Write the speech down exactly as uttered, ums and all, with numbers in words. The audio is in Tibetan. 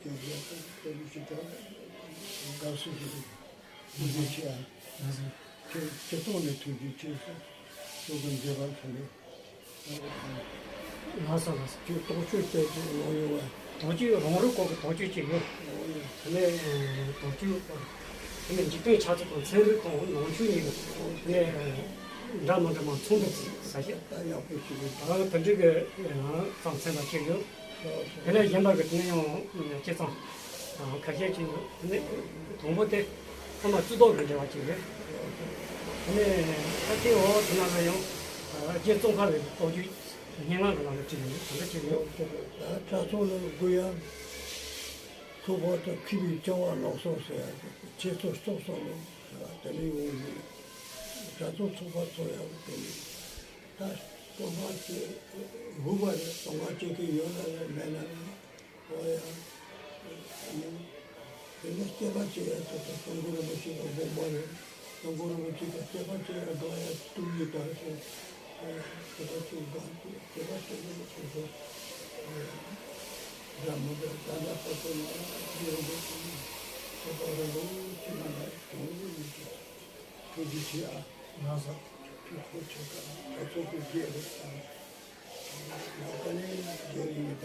དགའ་བསུ་ཞུ། ཐུགས་རྗེ་ཆེ། ཁྱེད་སྤྱི་ཚོགས་ནས་ཐུགས་རྗེ་ཆེ་ཟེར། སོ་སོ་མཛད་པ་ཚང་མས། ལགས་སོ་ལགས་སོ། ཁྱེད་དོགས་གཅོད་བྱས་ཏེ་ལོག་ཡོང་བ། དོགས་གཅོད་རང་རིགས་སྐོར་གྱི་དོགས་གཅོད་ཅིག་ཡོད། ལོག་ཡོང་། དེ་ནས་དོགས་གཅོད་དེ་ནས་འཇིག་རྟེན་ཆགས་ཚུལ་དང་ཚན་རིག་དང་ནང་ཆོས་གཉིས་ཀྱི་དེ་ནས་འདྲ་མི་འདྲ་མ་ཚོགས་འདུ་ཟེར་ཞིག་ད་ཡག་པོ་ཞིག་རེད། ད་དེ་འདྲའི་གི་རྩ་མཚན་པ་ཅིག་ཡོད། དེ་ནས་གཞན་པ་གི་དེ་ནས་ཡང་སྤྱི་ཚང་ཁ་ཤས་ཅིག་ཡོད། དེ་ནས་དང་པོ་དེ་ཚང་མ་སྤྱི་ཚོགས་ཀྱི་འབྲེལ་བ་ཅིག་ཡོད། དེ་ནས་ད་ལྟའི་འོག་དེ་ན་ལ་ཡང་རྒྱའི་ཙོང་ཁ་བའི་སྟོབས་བརྗོད་སྙན་ངག་གི་ནང་ལ་བྲིས་ཡོད། དེ་འདྲ་ཅིག་ཡོད། ད་གྲྭ་ཚང་ལ་དགོས་ཡ། ཚོགས་པ་དང་མཁས་པའི་བྱ་བ་ལགས་སོ་ཟེར་ཡ་དེ་ཁྱེད་ཚོ་སོགས་སོགས་ལ་ཟེར་བ་དེ་ནས་ཡོང་གི། གྲྭ་ཚང་ཚོགས་པ་ཚོགས་ཡ་དེ་ནས་ད་སྟོང་པ་ཅིག་ཧུ་བ་རེད། སྟོང་པ་ཅིག་གི་ཡོད་ན་རེད་མེད་ན་རེད། ཨོ་ཡ། དེ་ནས་སྐྱེས་པ་སྐྱེ་ཡ་ཚོ་དང་སྐྱབས་མགོན་རིན་པོ་ཆེ་གི་དགོངས་པ་རེད། སྐྱབས་མགོན་རིན་པོ་ཆེ་གི་སྐྱེས་པ་སྐྱེ་ཡ་དགའ་ཡ་ཐུགས་ཡིད་དང་ཞེས། སྐྱེས་པ་སྐྱེ་དགའ་སྐྱེས་པ་སྐྱེ་ཡ་ཚོ་དང་། ཨོ་ཡ། འདྲ་མི་འདྲ་ད་ལྟ་བར་དུ་ན་རིན་པོ་ཆེ་ནི་སྐྱེས་པ་རིན་པོ་ཆེ་མ་ལ་དུང་རིན་པོ་ཆེ། ཐུགས་རྗེ་ཆེ་ཨ། ལགས་སོ། ཐུགས་རྗེ་ཆེ་ཀ་ད་ཚོགས་པའི་རྗེས་རེད་ཨ། ད་ནི་རྗེས་ཡིན་ད།